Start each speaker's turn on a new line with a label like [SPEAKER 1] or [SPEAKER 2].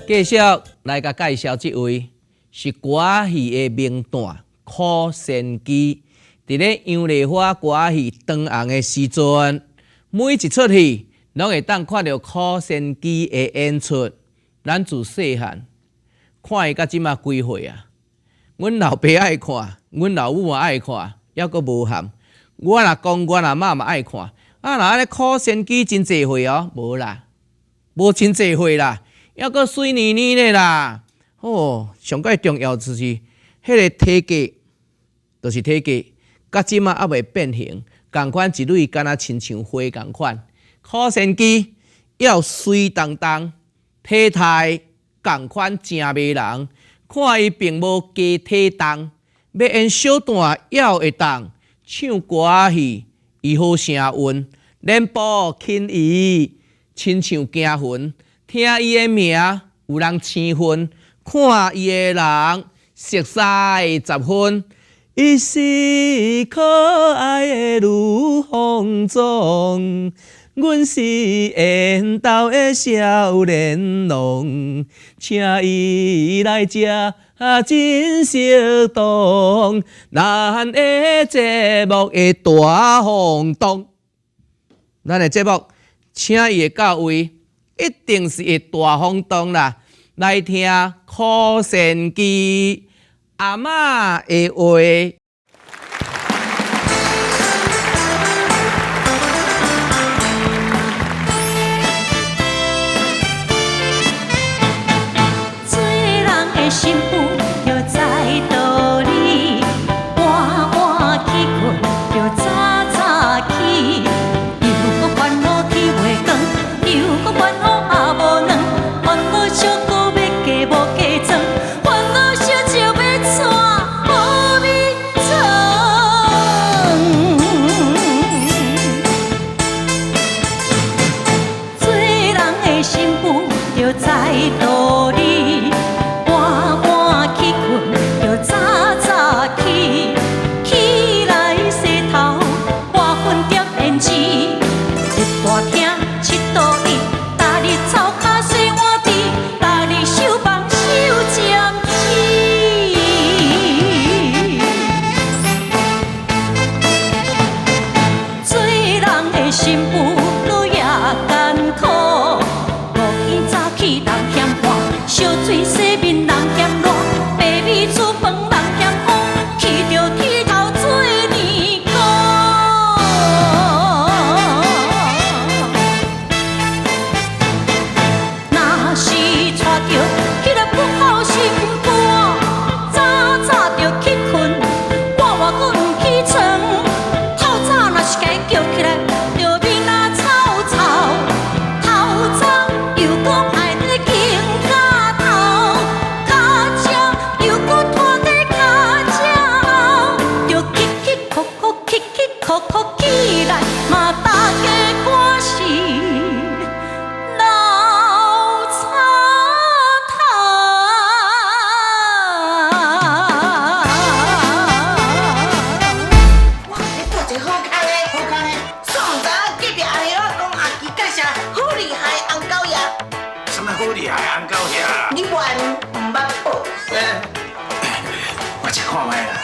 [SPEAKER 1] 繼續來共介紹這位是歌仔戲的名旦柯仙姬。佇咧楊麗花歌仔戲當紅的時陣，每一齣戲攏會當看著柯仙姬的演出。咱自細漢看伊到這馬幾歲啊？阮老爸愛看，阮老母嘛愛看，猶閣無含。我阿公、我阿嬤嘛愛看。啊，若按呢柯仙姬真濟歲哦，無啦，無真濟歲啦，猶閣媠妮妮咧啦。哦，上蓋重要就是彼个體格，就是體格，到這馬猶未變形，仝款一蕊敢若親像花仝款。柯仙姬猶媠當當，體態仝款誠迷人，看伊並無加體重，欲演小段猶會當，唱歌仔戲伊好聲韻，連步輕移，親像行雲，聽伊的名有人生分，看伊的人熟似十分。伊是可愛的女風裝，阮是緣投的少年郎，請伊來這真適當，咱的節目會大轟動。咱的節目請伊會到位，一定是會大轟動啦！來聽柯仙姬阿嬤的話。
[SPEAKER 2] 做人的新婦著知道理，晚晚去睏著早早起，又閣煩惱天袂光，又閣煩惱鴨無卵，煩惱小可欲嫁無嫁妝，煩惱小少欲娶無眠床。做人的新婦著知道理，晚晚去睏著早早起，起來洗頭抹粉點胭脂，入大廳拭桌椅，逐日灶跤洗碗池，逐日收房收針黹。做人的新婦愈也艱苦，五更早起人嫌晚，燒水洗面人嫌熱，白米煮飯人嫌烏，去著鐵頭做年糕。若是娶著彼个不孝新婦，早早就去睏，晚晚阁毋起床。透早若是共伊叫起來，就面仔臭臭，頭鬃又閣歹佇咧肩胛頭，跤車又閣拖佇跤車後，就起起哭哭，起起哭哭起來，嘛大家趕是老草頭。
[SPEAKER 3] 哇，你做一个好康的，
[SPEAKER 4] 好康的，
[SPEAKER 3] 煞毋知影隔壁阿兄仔讲阿基介紹好厲害的紅狗爺，
[SPEAKER 4] 什麼好厲害紅狗爺？
[SPEAKER 3] 你原毋捌報？
[SPEAKER 4] 欸，我食看覓啦。